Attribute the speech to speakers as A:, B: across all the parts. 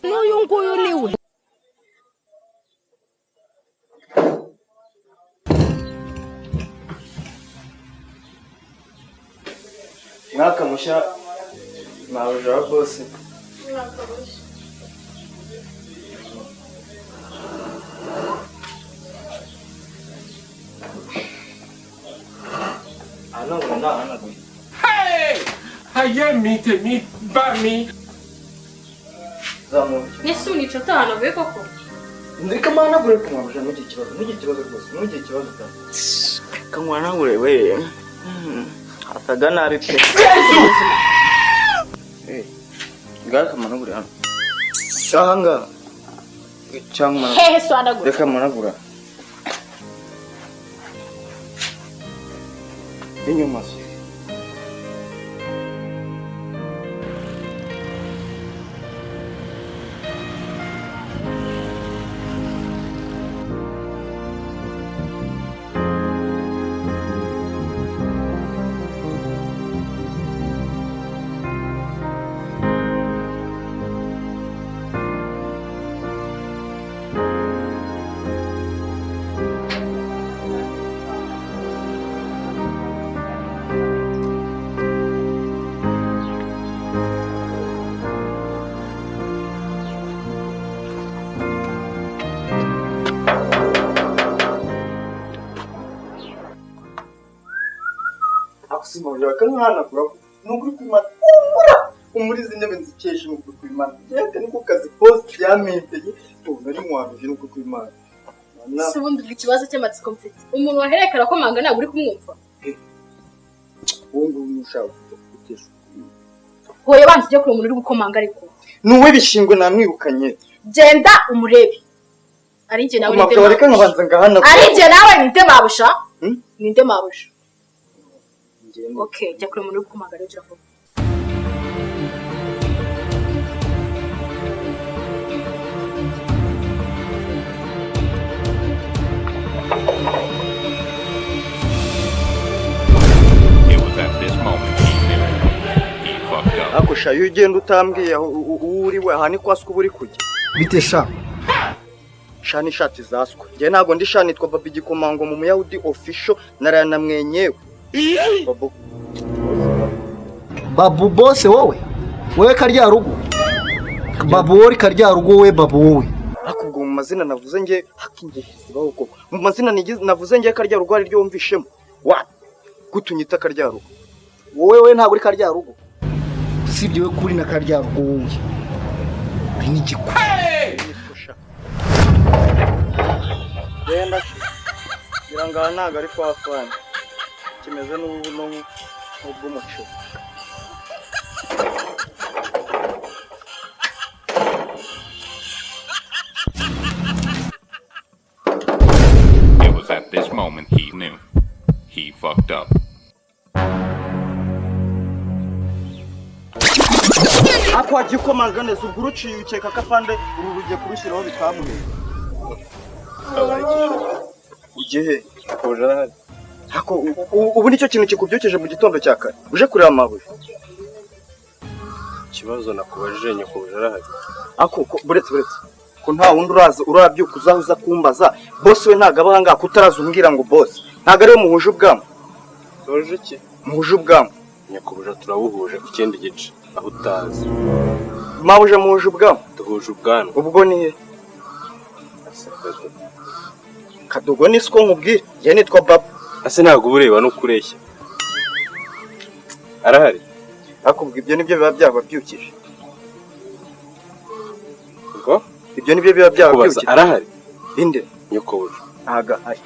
A: N'uyu nguyu ni we.
B: Mwaka mushya, mabuja wa bosi. Hano ngo nahanaguye.
C: Ayé mi, tèmi bá mi.
B: Zamuka.
D: Ese unica atahanaguye koko?
B: Reka mpanagure ariko mabuja, ntugire ikibazo, ntugire ikibazo rwose, ntugire ikibazo pe. Reka nkuhanagure we. Hasaga nabi pe. Eh, ngaho reka mpanagure hano. Aha ngaha. Cyangwa mpanagure.
D: Hehe se uhanagura?
B: Reka mpanagura. Inyuma se. Akusimabira bakamwihanagura ni ukuri kw'Imana, humura humura, izi ntebe nzikesha, ni ukuri kw'Imana, reka niko kazi post yamenteye ubu nari nkwabije, ni ukuri kw'Imana.
D: Se ubundi ubwo ikibazo cy'amatsiko mfite, umuntu wahereye arakomanga ntabwo uri kumwumva?
B: Uwo nguwo niwe ushaka gukesha.
D: Hoya, banza ujye kureba umuntu uri gukomanga ariko.
B: Ni uw'ibishingwe, namwirukanye.
D: Genda umurebe, ari njye nawe ninde?
B: Kumabwa reka
D: Mabusha
B: nkabanza ngahanagura.
D: Ari njye nawe ninde mabusha?
B: Hmm?
D: Ninde mabusha?
B: Ngende.
D: Okay, jya kureba umuntu uri gukomanga rero, gira vuba.
E: It was at this moment he knew. He fucked up.
B: Ariko sha, iyo ugenda utambwiye aho uwo uri we, aha ni kwa siko uba uri kujya.
F: Bite sha?
B: Sha, n'ishati zaswa, njye ntabwo ndi sha, nitwa Babi Igikomangoma mu Muyahudi official narana mwenyewe Babu.
F: Babu bose, wowe wowe karya rugo, babu wowe karya rugo, wowe babu wowe.
B: Ariko ubwo mu mazina navuze nge hakingiye baho koko, mu mazina navuze nge karya rugo hari ryo wumvishemo wa gutunyita karya rugo?
F: Wowe wowe ntabwo uri karya rugo, usibye we kuri na karya rugo, wowe uri n'igikwe.
B: Niswe sha. Genda ngira ngo aha ntabwo ari kwa fani, kimeze n'ubuno nk'ubw'umuceri.
E: It was at this moment he knew. He fucked up.
B: Ariko wagiye ukomanga neza, ubwo uruciye ukeka ko afande uru rugiye kurushyiraho bitamuheye. Ujye he? Ariko ubu nicyo kintu kikubyukeje mu gitondo cya kare uje kureba amabuye?
G: Ikibazo nakubajije, nyakubahwa arahari?
B: Ako buretse buretse, ko nta wundi uraza urabyuka uzaza kumbaza boss, we ntabwo aba ahangaha, kutaraza umbwira ngo boss ntabwo ariwe muhuje ubwanwa?
G: Tuje iki?
B: Muhuje ubwanwa.
G: Nyakubahwa, turabuhuje ku kindi gice aho utazi.
B: Mabuja, muhuje ubwanwa?
G: Duhuje ubwanwa.
B: Ubwo ni he? Kadogo ni siko nkubwira, njye nitwa Baba.
G: Ase ntabwo uba ureba n'uko ureshya, arahari?
B: Ariko ubwo ibyo nibyo biba byababyukije?
G: Ngo?
B: Ibyo nibyo biba
G: Kubaza.
B: byababyukije?
G: Arahari?
B: Inde?
G: Nyakubahwa.
B: Ntabwo ahari.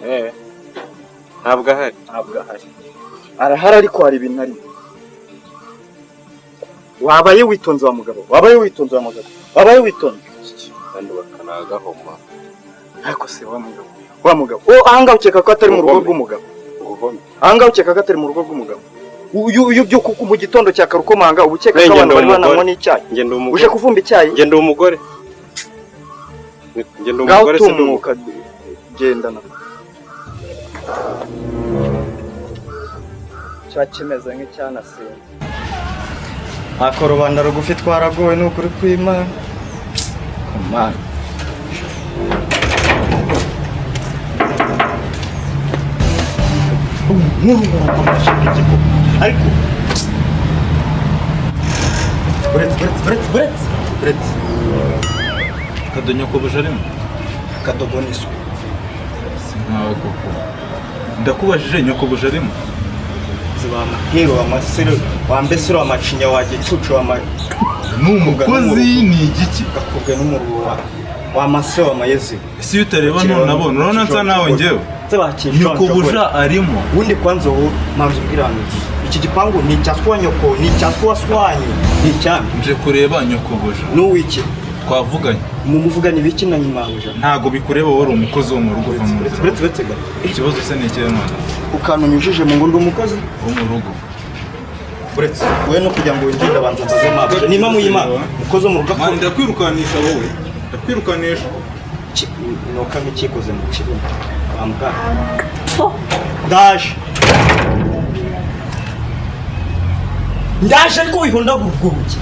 G: Eh, ntabwo ahari?
B: Ntabwo ahari. Arahari ariko hari ibintu arimo. Wabaye witonze wa mugabo, wabaye witonze wa mugabo, wabaye witonze.
G: Kandi bakanagahoma.
B: Ariko se wa mugabo, wa mugabo, oh, ahangaha ukeka ko atari mu rugo rw'umugabo?
G: Ngo Ruhome.
B: Ahangaha ukeka ko atari mu rugo rw'umugabo. Uyu byuka mu gitondo cya karukomanga, uba ukeka ko
G: Njye
B: abantu
G: ndi
B: bari bananywa
G: umugore.
B: n'icyayi.
G: Njye ndi umugore.
B: Uje kuvumba icyayi?
G: Njye ndi umugore. Njye ndi
B: Ngaho
G: umugore, si ndi
B: tumuka, gendana. Cya kimeze nk'icyanasinze. Ako rubanda rugufi twaragowe, ni ukuri kw'Imana. Kumana.
F: Ariko buretse, buretse, buretse, buretse, buretse.
A: Kado, nyokobuja arimo?
F: Kadogo n'isuku.
A: Si nkawe koko, ndakubajije, nyokobuja arimo?
F: Hero amasiro wambesero amacinya wa gicucu wa
A: Ni umukozi, ni igiki?
F: Gakubwe n'umurura wa masiro wa mayezi.
A: Ese iyo utareba ntunabona? Urabona nsa nawe njyewe? Nyokobuja arimo?
F: Ubundi kwanza wowe manza ubwirane, iki gipangu ni icya nyoko, ni icya swanyu, ni icyami?
A: Nje kureba nyokobuja.
F: N'uwiki?
A: Twavuganye.
F: Mumuvugana ibiki na nyimanja?
A: Ntabwo bikureba, wowe uri umukozi wo mu rugo, va mu nzira.
F: Uretse, uretse gato.
A: Ikibazo se ni ikihe mwana?
F: Ukantunyujije mu ngo ndi umukozi
A: wo mu rugo.
F: Uretse wowe, no kugira ngo winjire ndabanza mbaze mabuja nima muyima umukozi wo mu rugo.
A: Mwana, ndakwirukanisha wowe, ndakwirukanisha.
F: Nuka nk'ikikoze mu kibuno wambwa, ndaje, ndaje, ariko wihondagura urwo rugi.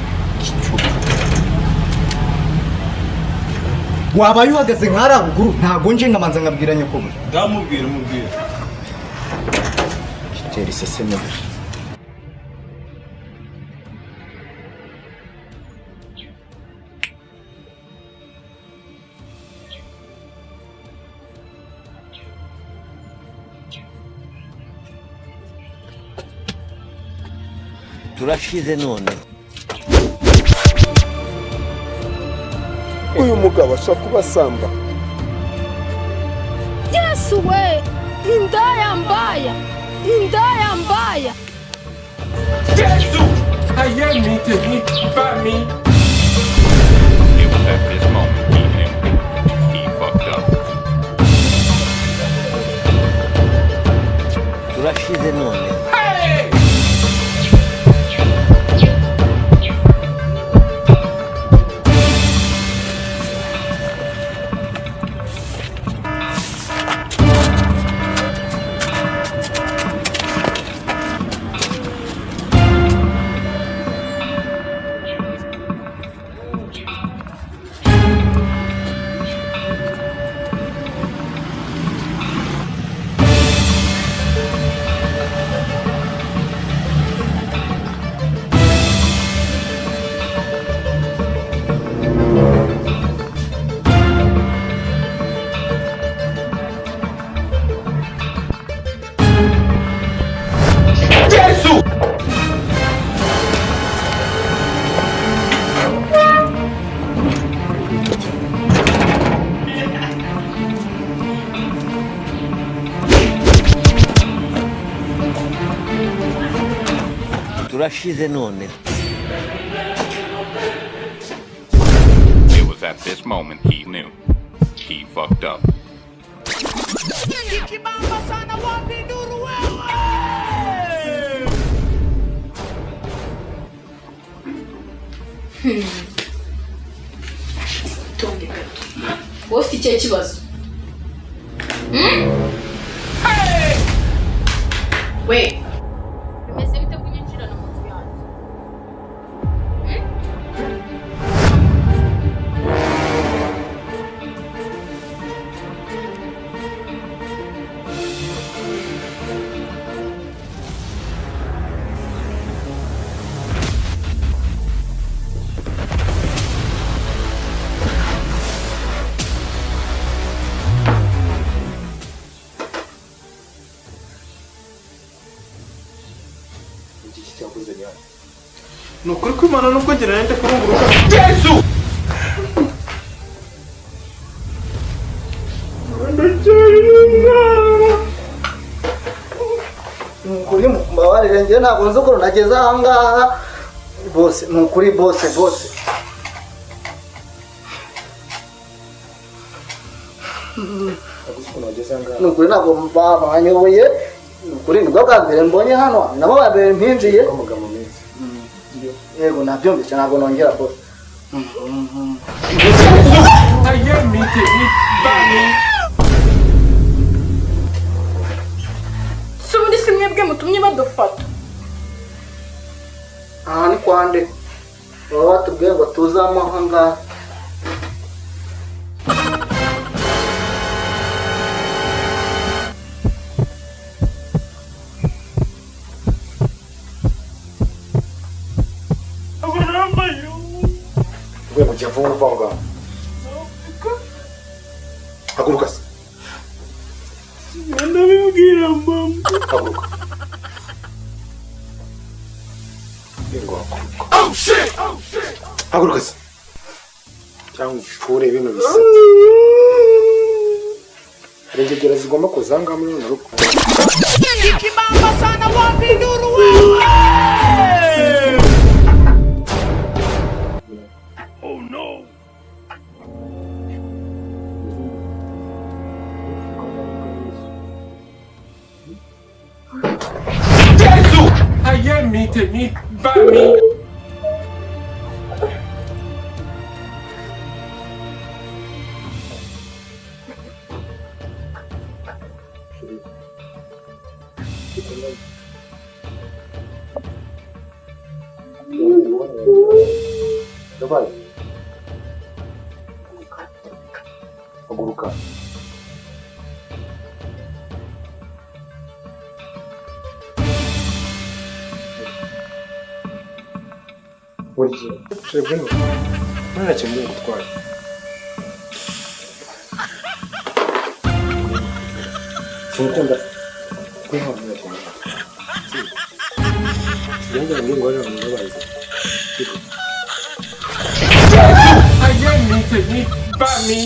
F: Wabaye uhagaze nk'ahari ruguru, ntabwo nje nkamanza nkabwira nyokobuja.
A: Ndamubwira, umubwira.
F: Gitera iseseme gusa.
H: Turashize none.
C: Uyu mugabo ashobora kuba asamba.
D: Yesu we, indaya mbaya, indaya mbaya.
C: Jésù, ayé mi, tèmi bá mi.
E: It was at this moment he knew. He fucked up.
H: Turashize none.
C: Hey! Jésù!
H: Turashize none.
E: It was at this moment he knew. He fucked up.
I: Ikibamba sana, wapi nduru wewe?
D: Tonde gato, wowe ufite ikihe kibazo? We, bimeze bite kunyinjirana mu nzu yanjye?
F: Iki cyakoze ni hano.
A: Ni ukuri kw'Imana, nubwo njye nari ndi kurunguruka.
C: Jésù!
F: Ni ukuri mbabarire, njye ntabwo nzi ukuntu nageze aha ngaha bose, ni ukuri bose bose. Ni ukuri ntabwo banyoboye. Kuri nibwo bwa mbere mbonye hano, nabo bwa mbere mpinjiye.
J: Amagambo meza.
F: Yego nabyumvise, ntabwo nongera boss.
C: Ayé mi tèmi bá mi.
D: Si ubundi si mwebwe mutumye badufata.
F: Aha ni kwande baba batubwiye ngo tuzamo aha ngaha.
J: Uvuye mu gihe mvuga uva aho ngaho. Haguruka se.
A: Ndabibwira mama.
J: Haguruka. Ngo haguruka. Haguruka se. Cyangwa upfure bino bisate. Hari ingegera zigomba kuza aha ngaha muri runo rugo.
I: Kibamba sana wapi nduru wewe?
E: Oh no!
C: Jésù! Ayé mi tèmi bá mi.
J: Ndabaye. Haguruka. Burya shebwe no. Nta kintu ngiye gutwara. Sinkunda kwihangana cyane. Sinjya ngo ngo ndabaye.
C: Ayé mi tèmi bá mi.